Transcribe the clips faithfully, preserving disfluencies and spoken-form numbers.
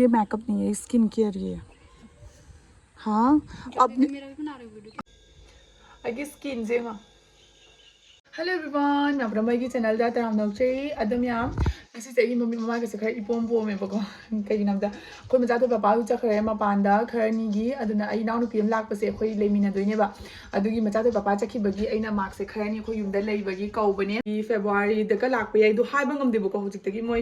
ये मेकअप नहीं है, स्किन केयर ये। हाँ, अब मेरा भी बना रहे हो वीडियो। ꯑꯩꯒꯤ ꯁ꯭ꯀꯤꯟꯁꯦ ꯃꯥ Hello everyone, ꯃꯌꯥꯝ ꯄꯨꯝꯅꯃꯛ ꯑꯩꯒꯤ ꯆꯦꯅꯦꯜꯗ ꯇꯔꯥꯝꯅ ꯑꯣꯛꯆꯔꯤ꯫ ꯑꯗꯨꯝ ꯌꯥꯝ ꯉꯁꯤꯁꯦ ꯑꯩꯒꯤ ꯃꯃꯤꯠ ꯃꯃꯥꯏꯒꯁꯦ ꯈꯔ ꯏꯄꯣꯝ ꯄꯣꯝꯃꯦꯕꯀꯣ꯫ ꯀꯩꯒꯤꯅꯣ ꯍꯥꯏꯕꯗ ꯑꯩꯈꯣꯏ ꯃꯆꯥꯊꯣꯏ ꯄꯄꯥꯁꯨ ꯆꯠꯈ꯭ꯔꯦ ꯃꯄꯥꯟꯗ ꯈꯔꯅꯤꯒꯤ꯫ ꯑꯗꯨꯅ ꯑꯩ ꯏꯅꯥꯎꯅꯨꯄꯤ ꯑꯃ ꯂꯥꯛꯄꯁꯦ ꯑꯩꯈꯣꯏ ꯂꯩꯃꯤꯟꯅꯗꯣꯏꯅꯦꯕ꯫ ꯑꯗꯨꯒꯤ ꯃꯆꯥꯊꯣꯏ ꯄꯄꯥ ꯆꯠꯈꯤꯕꯒꯤ ꯑꯩꯅ ꯃꯥꯛꯁꯦ ꯈꯔꯅꯤ ꯑꯩꯈꯣꯏ ꯌꯨꯝꯗ ꯂꯩꯕꯒꯤ ꯀꯧꯕꯅꯦ꯫ ꯐꯦꯕ꯭ꯔꯨꯋꯥꯔꯤꯗꯒ ꯂꯥꯛꯄ ꯌꯥꯏ, ꯑꯗꯣ ꯍꯥꯏꯕ ꯉꯝꯗꯦꯕꯀꯣ꯫ ꯍꯧꯖꯤꯛꯇꯒꯤ ꯃꯣꯏ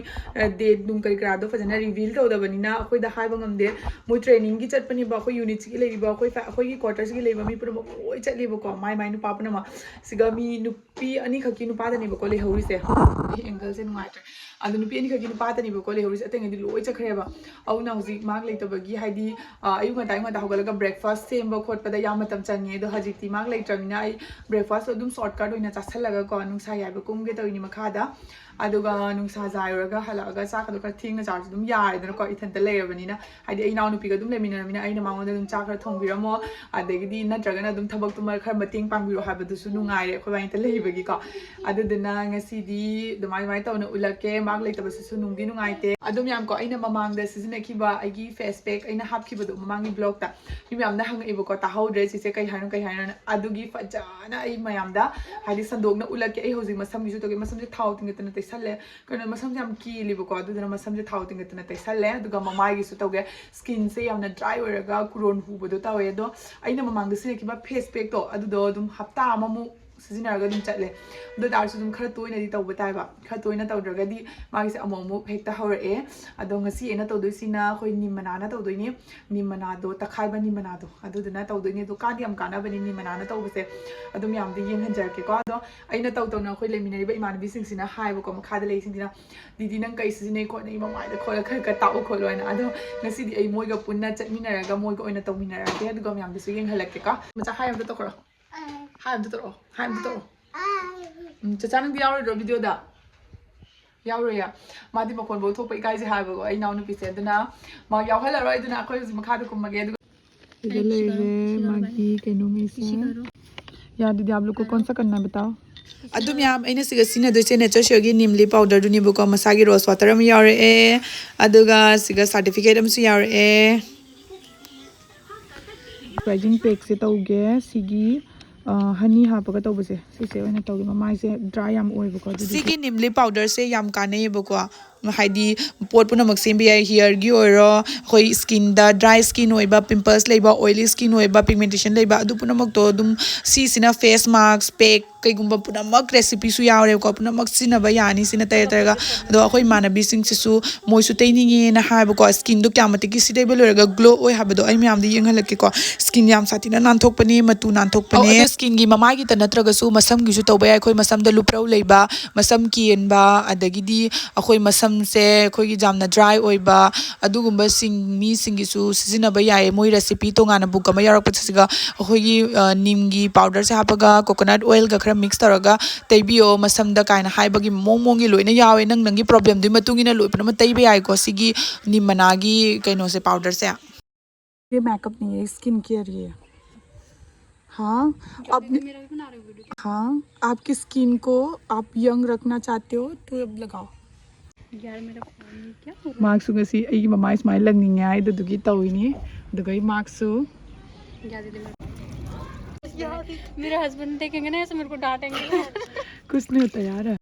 ꯗꯦꯠ ꯅꯨꯡ ꯀꯔꯤ ꯀꯔꯥꯗꯣ ꯐꯖꯅ ꯔꯤꯚꯤꯜ ꯇꯧꯗꯕꯅꯤꯅ ꯑꯩꯈꯣꯏꯗ ꯍꯥꯏꯕ ꯉꯝꯗꯦ꯫ ꯃꯣꯏ ꯇ꯭ꯔꯦꯅꯤꯡꯒꯤ ꯆꯠꯄꯅꯦꯕ꯫ ꯑꯩꯈꯣꯏ ꯌꯨꯅꯤꯠꯁꯤꯒꯤ ꯂꯩꯔꯤꯕ ꯑꯩꯈꯣꯏ ꯐꯦ- ꯑꯩꯈꯣꯏꯒꯤ ꯀ꯭ꯋꯥꯇꯔꯁꯤꯒꯤ ꯂꯩꯕ ꯃꯤ ꯄꯨꯝꯅꯃꯛ ꯂꯣꯏ ꯆꯠꯂꯦꯕꯀꯣ, ꯃꯥꯏ ꯃꯥꯏ ꯅꯨꯄꯥ ꯄꯨꯝꯅꯃꯛ꯫ ꯁꯤꯒ ꯃꯤ ꯅꯨꯄꯤ ꯑꯅꯤꯈꯛꯀꯤ ꯅꯨꯄꯥꯗꯅꯦꯕꯀꯣ ꯂꯩꯍꯧꯔꯤꯁꯦ꯫ ꯑꯩ ꯑꯦꯡꯒꯜꯁꯦ ꯅꯨꯡꯉꯥꯏꯇ꯭ꯔꯦ꯫ ꯑꯗꯣ ꯅꯨꯄꯤ ꯑꯅꯤꯈꯛꯀꯤ ꯅꯨꯄꯥꯗꯅꯦꯕꯀꯣ ꯂꯩꯍꯧꯔꯤꯁꯦ, ꯑꯇꯩꯉꯩꯗꯤ ꯂꯣꯏ ꯆꯠꯈ꯭ꯔꯦꯕ꯫ ꯑꯗꯨꯅ ꯍꯧꯖꯤꯛ ꯃꯥꯛ ꯂꯩꯇꯕꯒꯤ, ꯍꯥꯏꯗꯤ, ꯑ, ꯑꯌꯨꯛ ꯉꯟꯇꯥ, ꯑꯌꯨꯛ ꯉꯟꯇꯥ ꯍꯧꯒꯠꯂꯒ ꯕ꯭ꯔꯦꯛꯐꯥꯁ ꯁꯦꯝꯕ ꯈꯣꯠꯄꯗ ꯌꯥꯝ ꯃꯇꯝ ꯆꯪꯉꯦ꯫ ꯑꯗꯣ ꯍꯧꯖꯤꯛꯇꯤ ꯃꯥꯛ ꯂꯩꯇ꯭ꯔꯕꯅꯤꯅ ꯑꯩ ꯕ꯭ꯔꯦꯛꯐꯥꯁꯇꯣ ꯑꯗꯨꯝ ꯁꯣꯔꯠꯀꯠ ꯑꯣꯏꯅ ꯆꯥꯁꯜꯂꯒ ꯀꯣ, ꯅꯨꯡꯁꯥ ꯌꯥꯏꯕ ꯀꯨꯝꯒꯦ ꯇꯧꯔꯤꯅꯤ ꯃꯈꯥꯗ꯫ ꯑꯗꯨꯒ ꯅꯨꯡꯁꯥ ꯌꯥꯏꯔꯨꯔꯒ ꯍꯜꯂꯛꯑꯒ ꯆꯥꯛꯀꯗꯣ ꯈꯔ ꯊꯦꯡꯅ ꯆꯥꯔꯁꯨ ꯑꯗꯨꯝ ꯌꯥꯔꯦꯗꯅꯀꯣ, ꯏꯊꯟꯇ ꯂꯩꯔꯕꯅꯤꯅ꯫ ꯍꯥꯏꯗꯤ ꯑꯩ ꯏꯅꯥꯎꯅꯨꯄꯤꯒ ꯑꯗꯨꯝ ꯂꯩꯃꯤꯟꯅꯔꯕꯅꯤꯅ ꯑꯩꯅ ꯃꯉꯣꯟꯗ ꯑꯗꯨꯝ ꯆꯥꯛ ꯈꯔ ꯊꯣꯡꯕꯤꯔꯝꯃꯣ, ꯑꯗꯒꯤꯗꯤ ꯅꯠꯇ꯭ꯔꯒꯅ ꯑꯗꯨꯝ ꯊꯕꯛꯇꯨꯃ ꯈꯔ ꯃꯇꯦꯡ ꯄꯥꯡꯕꯤꯔꯣ ꯍꯥꯏꯕꯗꯨꯁꯨ ꯅꯨꯡꯉꯥꯏꯔꯦ ꯑꯩꯈꯣꯏ ꯏꯕꯥꯅꯤꯇ ꯂꯩꯕꯒꯤꯀꯣ꯫ ꯑꯗꯨꯗꯨꯅ ꯉꯁꯤꯗꯤ ꯑꯗꯨꯃꯥꯏ ꯑꯗꯨꯃꯥꯏꯅ ꯇꯧꯅ ꯎꯠꯂꯛꯀꯦ꯫ ꯃꯥꯛ ꯂꯩꯇꯕꯁꯤꯁꯨ ꯅꯨꯡꯗꯤ ꯅꯨꯡꯉꯥꯏꯇꯦ꯫ ꯑꯗꯨꯝ ꯌꯥꯝꯀꯣ, ꯑꯩꯅ ꯃꯃꯥꯡꯗ ꯁꯤꯖꯤꯟꯅꯈꯤꯕ ꯑꯩꯒꯤ ꯐꯦꯁ ꯄꯦꯛ ꯑꯩꯅ ꯍꯥꯞꯈꯤꯕꯗꯣ ꯃꯃꯥꯡꯒꯤ ꯕ꯭ꯂꯣꯛꯇ, ꯃꯤ ꯃꯌꯥꯝꯅ ꯍꯪꯉꯛꯑꯦꯕꯀꯣ, "ꯇꯥꯍꯧꯗ꯭ꯔꯦ ꯆꯤꯆꯦ, ꯀꯩ ꯍꯥꯏꯅꯣ, ꯀꯩ ꯍꯥꯏꯅꯣꯅ?" ꯑꯗꯨꯒꯤ ꯐꯖꯅ ꯑꯩ ꯃꯌꯥꯝꯗ ꯍꯥꯏꯗꯤ ꯁꯟꯗꯣꯛꯅ ꯎꯠꯂꯛꯀꯦ꯫ ꯑꯩ ꯍꯧꯖꯤꯛ ꯃꯁꯝꯒꯤꯁꯨ ꯇꯧꯒꯦ, ꯃꯁꯝꯁꯦ ꯊꯥꯎ ꯇꯤꯡꯒꯠꯇꯅ ꯇꯩꯁꯜꯂꯦ꯫ ꯀꯩꯅꯣ, ꯃꯁꯝꯁꯦ ꯌꯥꯝ ꯀꯦꯜꯂꯤꯕꯀꯣ, ꯑꯗꯨꯗꯨꯅ ꯃꯁꯝꯁꯦ ꯊꯥꯎ ꯇꯤꯡꯒꯠꯇꯅ ꯇꯩꯁꯜꯂꯦ꯫ ꯑꯗꯨꯒ ꯃꯃꯥꯏꯒꯤꯁꯨ ꯇꯧꯒꯦ꯫ ꯁ꯭ꯀꯤꯟꯁꯦ ꯌꯥꯝꯅ ꯗ꯭ꯔꯥꯏ ꯑꯣꯏꯔꯒ ꯀꯨꯔꯣꯟ ꯍꯨꯕꯗꯣ ꯇꯧꯋꯦ꯫ ꯑꯗꯣ ꯑꯩꯅ ꯃꯃꯥꯡꯗ ꯁꯤꯖꯤꯟꯅꯈꯤꯕ ꯐꯦꯁ ꯄꯦꯛꯇꯣ, ꯑꯗꯨꯗꯣ ꯑꯗꯨꯝ ꯍꯞꯇꯥ ꯑꯃꯃꯨꯛ ꯁꯤꯖꯤꯟꯅꯔꯒ ꯑꯗꯨꯝ ꯆꯠꯂꯦ꯫ ꯑꯗꯨ ꯑꯣꯏ ꯇꯥꯔꯁꯨ ꯑꯗꯨꯝ ꯈꯔ ꯇꯣꯏꯅꯗꯤ ꯇꯧꯕ ꯇꯥꯏꯕ꯫ ꯈꯔ ꯇꯣꯏꯅ ꯇꯧꯗ꯭ꯔꯒꯗꯤ ꯃꯥꯒꯤꯁꯦ ꯑꯃꯨꯛ ꯑꯃꯨꯛ ꯍꯦꯛꯇ ꯍꯧꯔꯛꯑꯦ꯫ ꯑꯗꯣ ꯉꯁꯤ ꯑꯩꯅ ꯇꯧꯗꯣꯏꯁꯤꯅ ꯑꯩꯈꯣꯏ ꯅꯤꯝ ꯃꯅꯥꯅ ꯇꯧꯗꯣꯏꯅꯤ꯫ ꯅꯤꯝ ꯃꯅꯥꯗꯣ, ꯇꯛꯈꯥꯏꯕ ꯅꯤꯝ ꯃꯅꯥꯗꯣ, ꯑꯗꯨꯗꯨꯅ ꯇꯧꯗꯣꯏꯅꯤ꯫ ꯑꯗꯣ ꯀꯥꯟꯗꯤ ꯌꯥꯝ ꯀꯥꯟꯅꯕꯅꯤ ꯅꯤꯝ ꯃꯅꯥꯅ ꯇꯧꯕꯁꯦ꯫ ꯑꯗꯨꯝ ꯌꯥꯝꯗꯤ ꯌꯦꯡꯍꯟꯖꯔꯛꯀꯦꯀꯣ꯫ ꯑꯗꯣ ꯑꯩꯅ ꯇꯧ ꯇꯧꯅ ꯑꯩꯈꯣꯏ ꯂꯩꯃꯤꯟꯅꯔꯤꯕ ꯏꯃꯥꯟꯅꯕꯤꯁꯤꯡꯁꯤꯅ ꯍꯥꯏꯕꯀꯣ, ꯃꯈꯥꯗ ꯂꯩꯔꯤꯁꯤꯡꯁꯤꯅ, "ꯗꯤꯗꯤ, ꯅꯪ ꯀꯩ ꯁꯤꯖꯤꯟꯅꯩ ꯈꯣꯠꯅꯩ ꯃꯃꯥꯏꯗ ꯈꯣꯠꯂ ꯈꯔ ꯈꯔ ꯇꯥꯛꯎ ꯈꯣꯠꯂꯨ" ꯍꯥꯏꯅ꯫ ꯑꯗꯣ ꯉꯁꯤꯗꯤ ꯑꯩ ꯃꯣꯏꯒ ꯄꯨꯟꯅ ꯆꯠꯃꯤꯟꯅꯔꯒ ꯃꯣꯏꯒ ꯑꯣꯏꯅ ꯇꯧꯃꯤꯟꯅꯔꯛꯀꯦ꯫ ꯑꯗꯨꯒ ꯃꯌꯥꯝꯗꯁꯨ ꯌꯦꯡꯍꯜꯂꯛꯀꯦꯀꯣ꯫ ꯃꯆꯥ ꯍꯥꯏ ꯑꯝꯇ ꯇꯧꯈ꯭ꯔꯣ꯫ ꯍꯥꯏ ꯑꯝꯇ ꯇꯧꯔꯛꯑꯣ꯫ ꯍꯥꯏ ꯑꯝꯇ ꯇꯧꯔꯛꯑꯣ꯫ ꯎꯝ, ꯆꯆꯥ ꯅꯪꯗꯤ ꯌꯥꯎꯔꯣꯏꯗ꯭ꯔꯣ ꯚꯤꯗꯤꯑꯣꯗ? ꯌꯥꯎꯔꯣꯏꯌꯦ꯫ ꯃꯥꯗꯤ ꯃꯈꯣꯟꯐꯧ ꯊꯣꯛꯄ ꯏꯀꯥꯏꯖꯩ ꯍꯥꯏꯕꯀꯣ, ꯑꯩ ꯏꯅꯥꯎꯅꯨꯄꯤꯁꯦ꯫ ꯑꯗꯨꯅ ꯃꯥ ꯌꯥꯎꯍꯜꯂꯔꯣꯏ꯫ ꯑꯗꯨꯅ ꯑꯩꯈꯣꯏ ꯍꯧꯖꯤꯛ ꯃꯈꯥꯗ ꯀꯨꯝꯃꯒꯦ꯫ ꯑꯗꯨꯒ ꯁꯤꯗ ꯂꯩꯔꯦ ꯃꯥꯒꯤ ꯀꯩꯅꯣꯉꯩꯁꯦ꯫ ꯌꯥꯗꯤ ꯗꯤꯌꯥꯕ꯭ꯂꯣ ꯀꯣ ꯀꯣꯟ ꯁꯥ ꯀꯟꯅ ꯕꯇꯥꯎ꯫ ꯑꯗꯨ ꯃꯌꯥꯝ, ꯑꯩꯅ ꯁꯤꯒ ꯁꯤꯖꯤꯟꯅꯗꯣꯏꯁꯦ ꯅꯦꯆꯔ ꯁꯤꯌꯣꯒꯤ ꯅꯤꯝ ꯂꯤꯞ ꯄꯥꯎꯗꯔꯗꯨꯅꯦꯕꯀꯣ꯫ ꯃꯁꯥꯒꯤ ꯔꯣꯁ ꯋꯥꯇꯔ ꯑꯃ ꯌꯥꯎꯔꯛꯑꯦ, ꯑꯗꯨꯒ ꯁꯤꯒ ꯁꯥꯔꯇꯤꯐꯤꯀꯦꯠ ꯑꯃꯁꯨ ꯌꯥꯎꯔꯛꯑꯦ꯫ ꯄ꯭ꯔꯥꯏꯖꯤꯡ ꯄꯦꯛꯁꯦ ꯇꯧꯒꯦ꯫ ꯁꯤꯒꯤ ꯍꯅꯤ ꯍꯥꯞꯄꯒ ꯇꯧꯕꯁꯦ, ꯁꯤꯁꯦ ꯑꯣꯏꯅ ꯇꯧꯒꯦ꯫ ꯃꯃꯥꯏꯁꯦ ꯗ꯭ꯔꯥꯏ ꯌꯥꯝ ꯑꯣꯏꯕꯀꯣ, ꯑꯗꯨꯗꯨꯒꯤ꯫ ꯁꯤꯒꯤ ꯅꯤꯝ ꯂꯤꯞ ꯄꯥꯎꯗꯔꯁꯦ ꯌꯥꯝ ꯀꯥꯟꯅꯩꯌꯦꯕꯀꯣ꯫ ꯍꯥꯏꯗꯤ ꯄꯣꯠ ꯄꯨꯝꯅꯃꯛ ꯁꯦꯝꯕ ꯌꯥꯏ꯫ ꯍꯤꯌꯔꯒꯤ ꯑꯣꯏꯔꯣ, ꯑꯩꯈꯣꯏ ꯁ꯭ꯀꯤꯟꯗ ꯗ꯭ꯔꯥꯏ ꯁ꯭ꯀꯤꯟ ꯑꯣꯏꯕ, ꯄꯤꯝꯄꯜꯁ ꯂꯩꯕ, ꯑꯣꯏꯂꯤ ꯁ꯭ꯀꯤꯟ ꯑꯣꯏꯕ, ꯄꯤꯒꯃꯦꯟꯇꯦꯁꯟ ꯂꯩꯕ, ꯑꯗꯨ ꯄꯨꯝꯅꯃꯛꯇꯣ ꯑꯗꯨꯝ ꯁꯤꯁꯤꯅ ꯐꯦꯁ ꯃꯥꯛꯁ, ꯄꯦꯛ, ꯀꯩꯒꯨꯝꯕ ꯄꯨꯝꯅꯃꯛ ꯔꯦꯁꯤꯄꯤꯁꯨ ꯌꯥꯎꯔꯦꯕꯀꯣ꯫ ꯄꯨꯝꯅꯃꯛ ꯁꯤꯖꯤꯟꯅꯕ ꯌꯥꯅꯤ ꯁꯤꯅ ꯇꯩꯔ ꯇꯩꯔꯒ꯫ ꯑꯗꯣ ꯑꯩꯈꯣꯏ ꯏꯃꯥꯟꯅꯕꯤꯁꯤꯡꯁꯤꯁꯨ ꯃꯣꯏꯁꯨ ꯇꯩꯅꯤꯡꯉꯦꯅ ꯍꯥꯏꯕꯀꯣ꯫ ꯁ꯭ꯀꯤꯟꯗꯣ ꯀꯌꯥꯃꯇꯤꯛꯀꯤ ꯁꯤ ꯇꯩꯕ ꯂꯣꯏꯔꯒ ꯒ꯭ꯂꯣ ꯑꯣꯏ ꯍꯥꯏꯕꯗꯣ ꯑꯩ ꯃꯌꯥꯝꯗ ꯌꯦꯡꯍꯜꯂꯛꯀꯦꯀꯣ꯫ ꯁ꯭ꯀꯤꯟ ꯌꯥꯝ ꯁꯥꯊꯤꯅ ꯅꯥꯟꯊꯣꯛꯄꯅꯦ, ꯃꯇꯨ ꯅꯥꯟꯊꯣꯛꯄꯅꯦ꯫ ꯑꯧ, ꯑꯗꯣ ꯁ꯭ꯀꯤꯟꯒꯤ ꯃꯃꯥꯏꯒꯤꯇ ꯅꯠꯇ꯭ꯔꯒꯁꯨ ꯃꯁꯝꯒꯤꯁꯨ ꯇꯧꯕ ꯌꯥꯏ꯫ ꯑꯩꯈꯣꯏ ꯃꯁꯝꯗ ꯂꯨꯄ꯭ꯔꯧ ꯂꯩꯕ, ꯃꯁꯝ ꯀꯦꯟꯕ, ꯑꯗꯒꯤꯗꯤ ꯑꯩꯈꯣꯏ ꯃꯁꯝꯁꯦ ꯑꯩꯈꯣꯏꯒꯤ ꯌꯥꯝꯅ ꯗ꯭ꯔꯥꯏ ꯑꯣꯏꯕ, ꯑꯗꯨꯒꯨꯝꯕꯁꯤꯡ ꯃꯤꯁꯤꯡꯒꯤꯁꯨ ꯁꯤꯖꯤꯟꯅꯕ ꯌꯥꯏꯌꯦ꯫ ꯃꯣꯏ ꯔꯦꯁꯤꯄꯤ ꯇꯣꯉꯥꯟꯅ ꯕꯨꯛ ꯑꯃ ꯌꯥꯎꯔꯛꯄꯁꯤꯒ ꯑꯩꯈꯣꯏꯒꯤ, ꯑ, ꯅꯤꯝꯒꯤ ꯄꯥꯎꯗꯔꯁꯦ ꯍꯥꯞꯄꯒ ꯀꯣꯀꯣꯅꯠ ꯑꯣꯏꯜꯒ ꯈꯔ ꯃꯤꯛꯁ ꯇꯧꯔꯒ ꯇꯩꯕꯤꯌꯣ ꯃꯁꯝꯗ ꯀꯥꯏꯅ ꯍꯥꯏꯕꯒꯤ ꯃꯑꯣꯡ ꯃꯑꯣꯡꯒꯤ ꯂꯣꯏꯅ ꯌꯥꯎꯋꯦ꯫ ꯅꯪ ꯅꯪꯒꯤ ꯄ꯭ꯔꯣꯕ꯭ꯂꯦꯝꯗꯨꯒꯤ ꯃꯇꯨꯡ ꯏꯟꯅ ꯂꯣꯏ ꯄꯨꯝꯅꯃꯛ ꯇꯩꯕ ꯌꯥꯏꯀꯣ ꯁꯤꯒꯤ ꯅꯤꯝ ꯃꯅꯥꯒꯤ ꯀꯩꯅꯣꯁꯦ, ꯄꯥꯎꯗꯔꯁꯦ꯫ ये मेकअप नहीं है, स्किन केयर ये है। हाँ, अपने, हाँ, आपकी स्किन को आप यंग रखना चाहते हो तो अब लगाओ। यार, मेरा फोन क्या हो रहा है? ꯃꯥꯛꯁꯨ ꯉꯁꯤ ꯑꯩꯒꯤ ꯃꯃꯥꯏ ꯁꯨꯃꯥꯏꯅ ꯂꯪꯅꯤꯡꯉꯦ ꯍꯥꯏꯗꯨꯗꯨꯒꯤ ꯇꯧꯔꯤꯅꯤ꯫ ꯑꯗꯨꯒ ꯑꯩ ꯃꯥꯛꯁꯨ ꯌꯥꯗꯦ, ꯗꯤꯂꯤꯠ꯫ मेरे हस्बैंड देखेंगे ना ऐसे, मेरे को डांटेंगे। कुछ नहीं होता यार।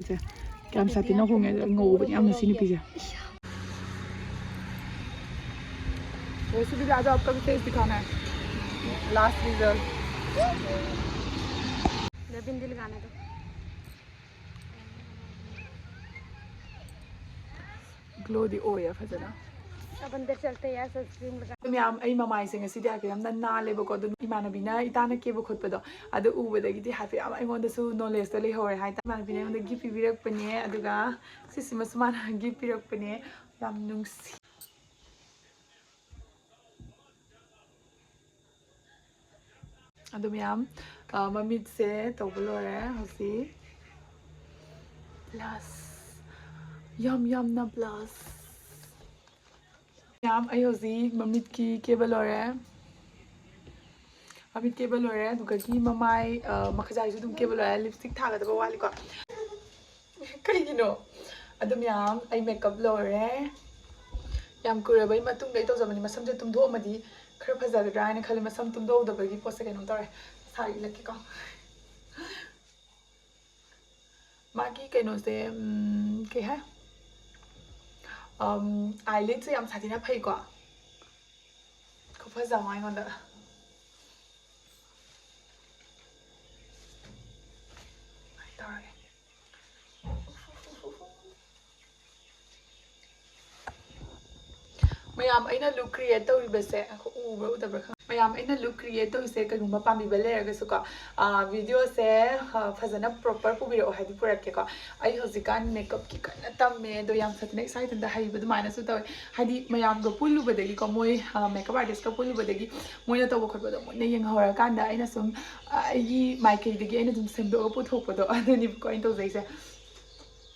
ꯀꯌꯥꯝ ꯁꯥꯊꯤꯅ ꯍꯣꯡꯉꯦ, ꯉꯧꯕꯅꯤ ꯌꯥꯝꯅ ꯁꯤ ꯅꯨꯄꯤꯁꯦ꯫ वैसे भी राजा आपका भी फेस दिखाना है, लास्ट रिजल्ट। बिंदी लगाना तो। ꯒ꯭ꯂꯣꯗꯤ ꯑꯣꯏꯌꯦ ꯐꯖꯅ꯫ अब अंदर चलते हैं यार, सनस्क्रीन लगा। ꯃꯌꯥꯝ, ꯑꯩ ꯃꯃꯥꯏꯁꯦ ꯉꯁꯤꯗꯤ ꯍꯥꯏꯐꯦꯠ ꯌꯥꯝꯅ ꯅꯥꯜꯂꯦꯕꯀꯣ꯫ ꯑꯗꯨ ꯏꯃꯥꯟꯅꯕꯤꯅ ꯏꯇꯥꯅ ꯀꯦꯕ ꯈꯣꯠꯄꯗꯣ ꯑꯗꯨ ꯎꯕꯗꯒꯤꯗꯤ ꯍꯥꯏꯐꯦꯠ ꯌꯥꯝ ꯑꯩꯉꯣꯟꯗꯁꯨ ꯅꯣꯂꯦꯖꯇꯣ ꯂꯩꯍꯧꯔꯦ ꯍꯥꯏꯇꯥꯔꯦ꯫ ꯏꯃꯥꯟꯅꯕꯤꯅ ꯑꯩꯉꯣꯟꯗ ꯒꯤꯐ ꯄꯤꯕꯤꯔꯛꯄꯅꯦ, ꯑꯗꯨꯒ ꯁꯤꯁꯤꯃꯁꯨ ꯃꯥꯅ ꯒꯤꯐ ꯄꯤꯔꯛꯄꯅꯦ꯫ ꯌꯥꯝ ꯅꯨꯡꯁꯤ꯫ ꯑꯗꯨ ꯃꯌꯥꯝ, ꯑ, ꯃꯃꯤꯠꯁꯦ ꯇꯧꯕ ꯂꯣꯏꯔꯦ ꯍꯧꯖꯤꯛ꯫ ꯕ꯭ꯂꯁ꯫ ꯌꯥꯝ ꯌꯥꯝꯅ ꯕ꯭ꯂꯁ꯫ ꯃꯌꯥꯝ, ꯑꯩ ꯍꯧꯖꯤꯛ ꯃꯃꯤꯠꯀꯤ ꯀꯦꯕ ꯂꯣꯏꯔꯦ꯫ ꯃꯃꯤꯠ ꯀꯦꯕ ꯂꯣꯏꯔꯦ, ꯑꯗꯨꯒꯗꯤ ꯃꯃꯥꯏ, ꯑ, ꯃꯈꯖꯥꯏꯁꯨ ꯑꯗꯨꯝ ꯀꯦꯕ ꯂꯣꯏꯔꯦ, ꯂꯤꯞꯁꯇꯤꯛ ꯊꯥꯒꯗꯕ ꯋꯥꯠꯂꯤꯀꯣ꯫ ꯀꯩꯒꯤꯅꯣ? ꯑꯗꯨ ꯃꯌꯥꯝ, ꯑꯩ ꯃꯦꯀꯞ ꯂꯣꯏꯔꯦ꯫ ꯌꯥꯝ ꯀꯨꯏꯔꯕꯩ ꯃꯇꯨꯡꯗ ꯑꯩ ꯇꯧꯖꯕꯅꯤ꯫ ꯃꯁꯝꯁꯦ ꯇꯨꯝꯊꯣꯛꯑꯝꯃꯗꯤ ꯈꯔ ꯐꯖꯒꯗ꯭ꯔꯥ ꯍꯥꯏꯅ ꯈꯜꯂꯤ꯫ ꯃꯁꯝ ꯇꯨꯝꯊꯣꯛꯍꯧꯗꯕꯒꯤ ꯄꯣꯠꯁꯦ ꯀꯩꯅꯣꯝ ꯇꯧꯔꯦ꯫ ꯁꯥꯔꯤ ꯏꯜꯂꯛꯀꯦꯀꯣ꯫ ꯃꯥꯒꯤ ꯀꯩꯅꯣꯁꯦ, ꯎꯝ, ꯀꯩ ꯍꯥꯏ? ꯎꯝ, eyelidꯁꯦ ꯌꯥꯝ ꯁꯥꯊꯤꯅ ꯐꯩꯀꯣ꯫ ꯈꯨꯐꯖ ꯑꯃ ꯑꯩꯉꯣꯟꯗ꯫ ꯇꯧꯔꯒꯦ꯫ ꯃꯌꯥꯝ, ꯑꯩꯅ look create ꯇꯧꯔꯤꯕꯁꯦ, ꯎꯕ꯭ꯔꯥ ꯎꯗꯕ꯭ꯔꯥ ꯈꯪꯗꯦ꯫ ꯃꯌꯥꯝ, ꯑꯩꯅ look create ꯇꯧꯔꯤꯁꯦ ꯀꯩꯒꯨꯝꯕ ꯄꯥꯝꯕꯤꯕ ꯂꯩꯔꯒꯁꯨꯀꯣ, ꯑ, videoꯁꯦ, ꯑ, ꯐꯖꯅ proper ꯄꯨꯕꯤꯔꯛꯑꯣ, ꯍꯥꯏꯗꯤ ꯄꯨꯔꯛꯀꯦꯀꯣ꯫ ꯑꯩ ꯍꯧꯖꯤꯛꯀꯥꯟ makeupꯀꯤ ꯀꯟꯅ ꯇꯝꯃꯦ, ꯑꯗꯣ ꯌꯥꯝ ꯁꯥꯊꯤꯅ ꯏꯁꯥ ꯏꯊꯟꯇ ꯍꯩꯕ ꯑꯗꯨꯃꯥꯏꯅꯁꯨ ꯇꯧꯋꯦ꯫ ꯍꯥꯏꯗꯤ ꯃꯌꯥꯝꯒ ꯄꯨꯜꯂꯨꯕꯗꯒꯤꯀꯣ, ꯃꯣꯏ, ꯑ, makeup artistꯀ ꯄꯨꯜꯂꯨꯕꯗꯒꯤ ꯃꯣꯏꯅ ꯇꯧꯕ ꯈꯣꯠꯄꯗꯣ ꯃꯨꯟꯅ ꯌꯦꯡꯍꯧꯔꯀꯥꯟꯗ ꯑꯩꯅ ꯁꯨꯝ, ꯑ, ꯑꯩꯒꯤ ꯃꯥꯏꯀꯩꯗꯒꯤ ꯑꯩꯅ ꯁꯨꯝ ꯁꯦꯝꯗꯣꯛꯑꯒ ꯄꯨꯊꯣꯛꯄꯗꯣ ꯑꯗꯨꯅꯦꯕꯀꯣ ꯑꯩꯅ ꯇꯧꯖꯩꯁꯦ꯫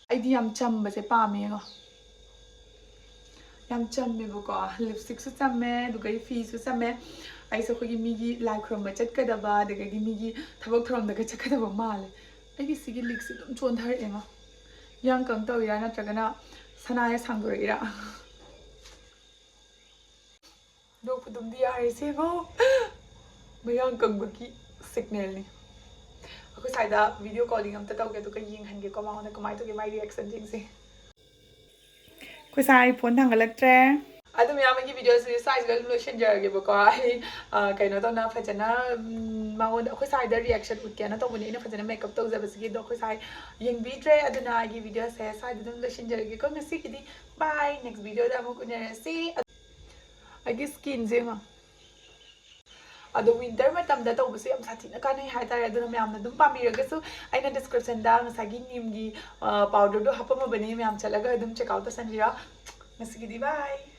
ꯑꯩꯗꯤ ꯌꯥꯝ ꯆꯝꯕꯁꯦ ꯄꯥꯝꯃꯦ, ꯌꯦꯡꯉꯣ꯫ ꯌꯥꯝ ꯆꯝꯃꯦꯕꯀꯣ, lipstickꯁꯨ ꯆꯝꯃꯦ, ꯑꯗꯨꯒ ꯑꯩ ꯐꯤꯁꯨ ꯆꯝꯃꯦ꯫ ꯑꯩꯁꯦ ꯑꯩꯈꯣꯏꯒꯤ ꯃꯤꯒꯤ ꯂꯥꯏ ꯈꯨꯔꯨꯝꯕ ꯆꯠꯀꯗꯕ, ꯑꯗꯒꯤꯗꯤ ꯃꯤꯒꯤ ꯊꯕꯛ ꯊꯧꯔꯝꯗꯒ ꯆꯠꯀꯗꯕ ꯃꯥꯜꯂꯦ꯫ ꯑꯩꯒꯤ ꯁꯤꯒꯤ lipꯁꯦ ꯑꯗꯨꯝ ꯆꯣꯟꯊꯔꯛꯑꯦꯉꯣ꯫ ꯌꯥꯡ ꯀꯪ ꯇꯧꯔꯤꯔꯥ, ꯅꯠꯇ꯭ꯔꯒꯅ ꯁꯅꯥ ꯁꯥꯡꯗꯣꯔꯛꯏꯔꯥ? ꯅꯣꯛꯄ ꯑꯗꯨꯝꯗꯤ ꯌꯥꯔꯦꯁꯦꯕꯣ꯫ ꯃꯌꯥꯡ ꯀꯪꯕꯒꯤ signalꯅꯤ꯫ ꯑꯩꯈꯣꯏ ꯁ꯭ꯋꯥꯏꯗ video calling ꯑꯝꯇ ꯇꯧꯒꯦ, ꯑꯗꯨꯒ ꯌꯦꯡꯍꯟꯒꯦꯀꯣ ꯃꯉꯣꯟꯗ ꯀꯃꯥꯏꯅ ꯇꯧꯒꯦ, ꯃꯥꯏ reaction ꯌꯦꯡꯁꯦ꯫ ꯑꯩꯈꯣꯏ ꯁꯥꯏ ꯐꯣꯟ ꯊꯥꯡꯒꯠꯂꯛꯇ꯭ꯔꯦ꯫ ꯑꯗꯨ ꯃꯌꯥꯝ, ꯑꯩꯒꯤ videoꯁꯤ ꯁ꯭ꯋꯥꯏꯁꯤꯗ ꯑꯗꯨꯝ ꯂꯣꯏꯁꯤꯟꯖꯔꯒꯦꯕꯀꯣ꯫ ꯑꯩ, ꯑ, ꯀꯩꯅꯣ ꯇꯧꯅ ꯐꯖꯅ, ꯎꯝ, ꯃꯉꯣꯟꯗ, ꯑꯩꯈꯣꯏ ꯁꯥꯏꯗ reaction ꯎꯠꯀꯦꯅ ꯇꯧꯕꯅꯤ꯫ ꯑꯩꯅ ꯐꯖꯅ makeup ꯇꯧꯖꯕꯁꯤꯒꯤ ꯑꯗꯣ ꯑꯩꯈꯣꯏ ꯁꯥꯏ ꯌꯦꯡꯕꯤꯗ꯭ꯔꯦ꯫ ꯑꯗꯨꯅ ꯑꯩꯒꯤ videoꯁꯦ ꯁ꯭ꯋꯥꯏꯗ ꯑꯗꯨꯝ ꯂꯣꯏꯁꯤꯟꯖꯔꯒꯦꯀꯣ ꯉꯁꯤꯒꯤꯗꯤ꯫ Bye, next videoꯗ ꯑꯃꯨꯛ ꯎꯅꯔꯁꯤ꯫ ꯑꯩꯒꯤ skinꯁꯦ ꯌꯦꯡꯉꯣ꯫ ꯑꯗꯣ winter ꯃꯇꯝꯗ ꯇꯧꯕꯁꯨ ꯌꯥꯝ ꯁꯥꯊꯤꯅ ꯀꯥꯟꯅꯩ ꯍꯥꯏꯇꯥꯔꯦ꯫ ꯑꯗꯨꯅ ꯃꯌꯥꯝꯅ ꯑꯗꯨꯝ ꯄꯥꯝꯕꯤꯔꯒꯁꯨ ꯑꯩꯅ descriptionꯗ ꯉꯁꯥꯏꯒꯤ neemꯒꯤ, ꯑ, powderꯗꯣ ꯍꯥꯞꯄꯝꯃꯕꯅꯤ, ꯃꯌꯥꯝ ꯆꯠꯂꯒ ꯑꯗꯨꯝ check out ꯇꯧꯁꯟꯕꯤꯔꯣ꯫ ꯉꯁꯤꯒꯤꯗꯤ bye꯫